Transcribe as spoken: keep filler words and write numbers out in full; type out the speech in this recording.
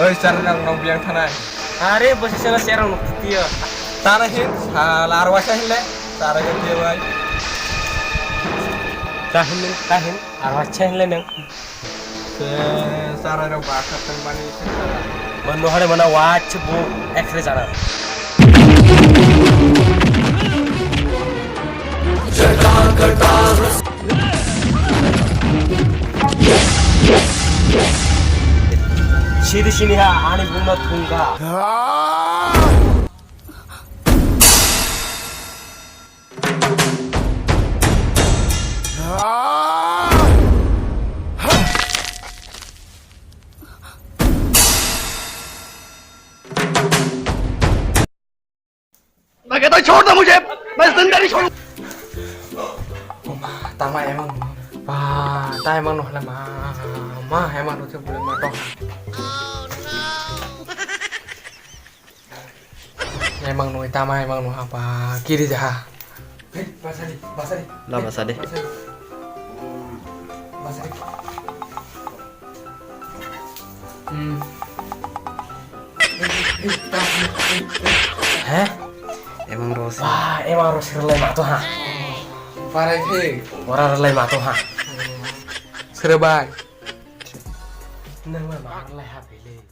Oi, chara nang nong biang thanai. Are, bosi sela serang nuk tiyo. Tana hin, sala arwasa hin le, chara ke tiyo bai. Tahin, tahin, arwasa hin le nang. Se, chara rok ba khatang bani se chara. Mano hare mana watch bu X-ray chara. Siri sini ha, ani bumno thungka. लगे तो छोड़ दो मुझे, मैं जिंदा नहीं छोड़ू। Tama emang, pa, ta emang no hala ma, ma emang no se bule ma to. Emang no tama emang no apa kiri jaha. Hei, basadi, basadi. La basadi. Basadi. Basadi. Hmm. He? Emang rosi. Wah, emang rosi relai ma to ha. Parai khe. Ora relai ma to ha. Sere bai. Nang ma relai ha bele.